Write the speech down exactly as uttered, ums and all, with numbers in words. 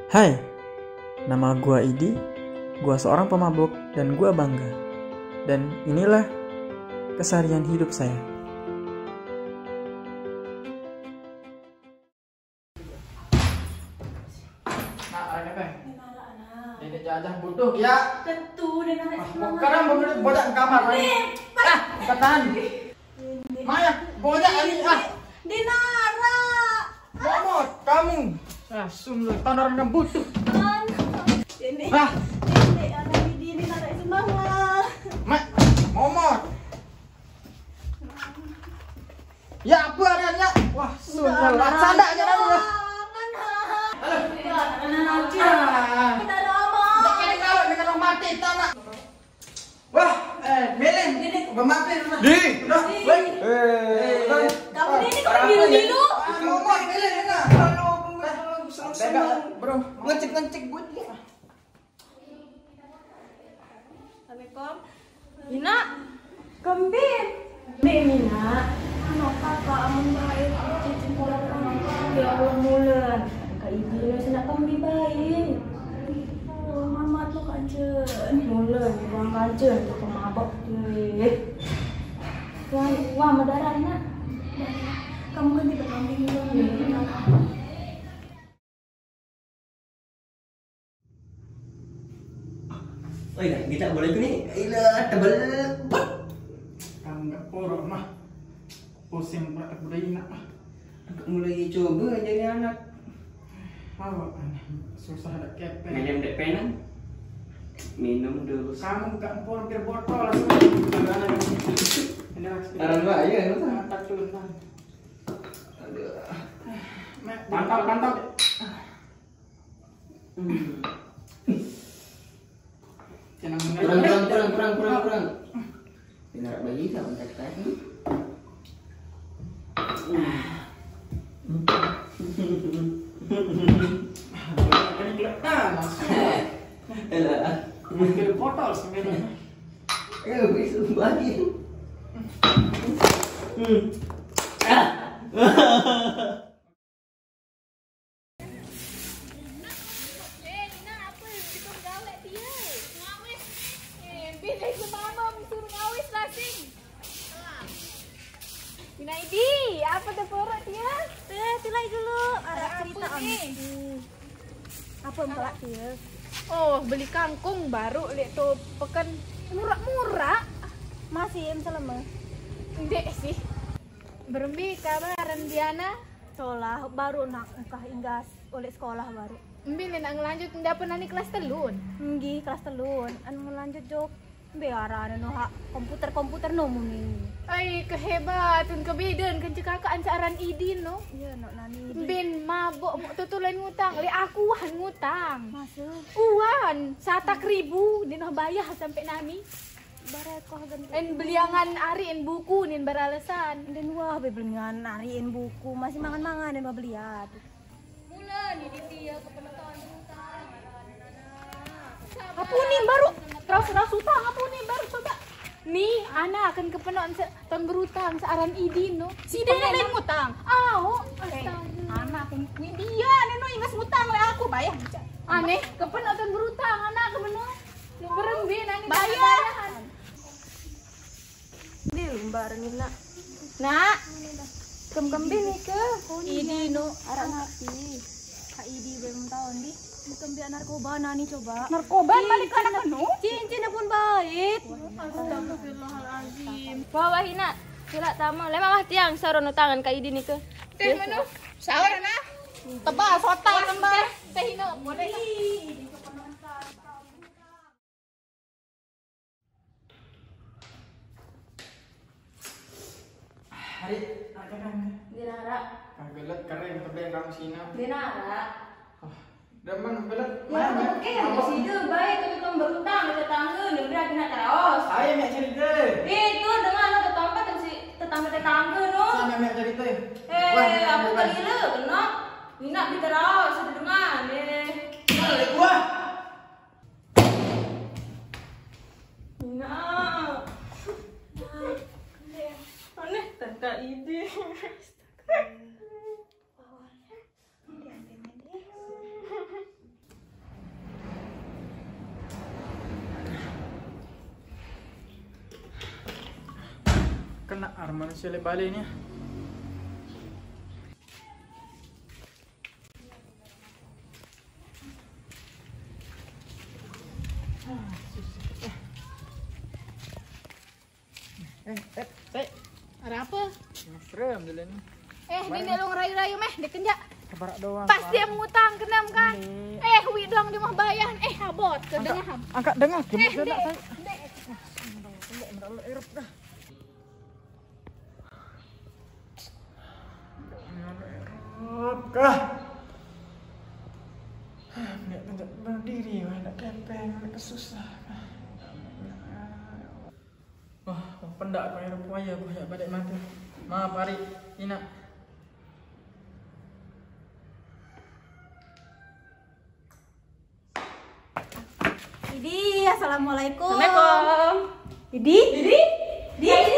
Hai, nama gua Idi, gua seorang pemabuk dan gua bangga. Dan inilah keseharian hidup saya. Nah, ada apa? Ini jajah butuh ya. Ketu dan anak semangat. Sekarang bener bodak kamar lagi. Ah, ketahan. Maya, bodak lagi ah. Dinara. Momot, kamu. Ah, sungguh tanah rendah butuh. Ini. Ah. Ini anak ini, ini anak semangat. Mak, momot. Ya apa adanya? Wah, sungguh lah. Sanda aja dah. Halo. Kita ada apa? Kita kalau dengan mati tanah. Wah, eh, Melin, ini bermampir lah. Di. Udah, weh. Eh, kamu ini kok biru-biru? Ah, mau, mau, Melin, ini. Halo, bro. Ngecek-ngecek buat dia. Assalamualaikum. Ina, kembin. Kembin, Ina. Ano kakak amun baik cicing kurang. Ya Allah, mulen. Kak Ibu, ya, sena kembi baik. Oh, mama tuh kancen. Mulen, kurang kancen, tuh pemabok tuh. Wah, wah, madara, Ina. Kamu kan tidak kambing juga. Oh iya, kita boleh ni. Ila tebel. Kamu enggak porok mah. Pusing perut aku udah enak mah. Aku mulai coba jadi anak. Apa aneh? Susah ada kepeng. Minum dek penang. Minum dulu. Kamu enggak empur bir botol. Ini lah. Taruh dulu aja, nggak usah. Angkat dulu, ntar. Aduh. Mantap, mantap. Hmm. Kurang, kurang, kurang, kurang, kurang, kurang. Dengar bayi tak bentar tadi. Ini kelihatan langsung. Elah. Hampir botol sebenarnya. Eh, bisa balik. Hmm. Ah. Eh, Lina, apa yang kita gawe dia? Ngawis ni. Eh, bila semama suruh ngawis lah, sing. Ina Idi, apa dah perut dia? Eh, tulai dulu. Ada cerita ni. Apa empelak dia? Oh, beli kangkung baru lek tu peken. Murah-murah. Masih em selama. Ndek sih. Berembi kabar Diana? Solah baru nak engkah inggas oleh sekolah baru. Mbi nak ngelanjut ndak pernah ni kelas telun. Nggih, kelas telun. Anu ngelanjut jok. Mbe arane no hak komputer-komputer no muni. Ai, kehebatan, kebedan kence kakak an searan Idin no. Iya, nok nani. Bin mabok, mok tutulan ngutang, le aku wan ngutang. Masuk. Uan, satak ribu, di noh bayar sampai nani. Barekoh ganti. En beliangan ari en buku nin beralasan. Den wah be beliangan ari en buku, masih mangan-mangan den wah beliat. Mula ni di dia kepenonton utang. Apa ni baru? Terus-terus utang apa ni baru coba? Ni, ana akan kepenonton se-, ton berutang searan Idin no. Si dia ada ngutang. Au, eh, astaga. Ana akan ni dia ni no ingas ngutang le aku bayar. Aneh, kepenonton berutang ana akan no. Lu berembe nani bayahan. Di lumbar ni, Nak. Nak. Kem kembi ni ke? Idi no. Arak napi? Kak Idi belum tahu ni. Bukan biar narkoba nani coba. Narkoba balik anak penuh. Cincin pun baik. Astagfirullahalazim. Wah, wah, Ina. Silak tama. Lemah mah tiang sarono tangan Kak Idi ni ke. Teh mana? Sahur nah. Tebal sotang tembal. Teh Ina boleh. Hari, ada kan? Dinara. Ah, gelet kering tebeng kamu sina. Dinara. Ah, demen gelet. Ya, oke, yang sida baik tu tukang berutang di tetangga, ni berarti nak teraos. Ayo nak cerita. Itu dengan tu tetangga tu si tetangga-tetangga tu. Sana nak cerita. Eh, wah, aku tak gila kena. Ni nak diteraos, sudah dengar. Eh. Mana lagi gua? Nak. Aneh, tentang ide. Astaga. Bawahnya. Diambilnya dia. Nak arman sele balik ni. Eh, eh, eh. Ada apa? Serem dulu ni. Eh, ini lu ngerayu-rayu meh, dikenjak. Kebarak doang. Pas dia ngutang kenam kan? Eh, wi doang dia mah bayan. Eh, abot, kedengah. Angkat dengar, eh, dek, dek. Kah? Nak berdiri, nak kepeng, nak susah. Wah, pendak kau yang rupa ya, kau yang badai mata. Maaf, Ari, Ina. Idi, assalamualaikum. Assalamualaikum. Idi? Idi? Idi?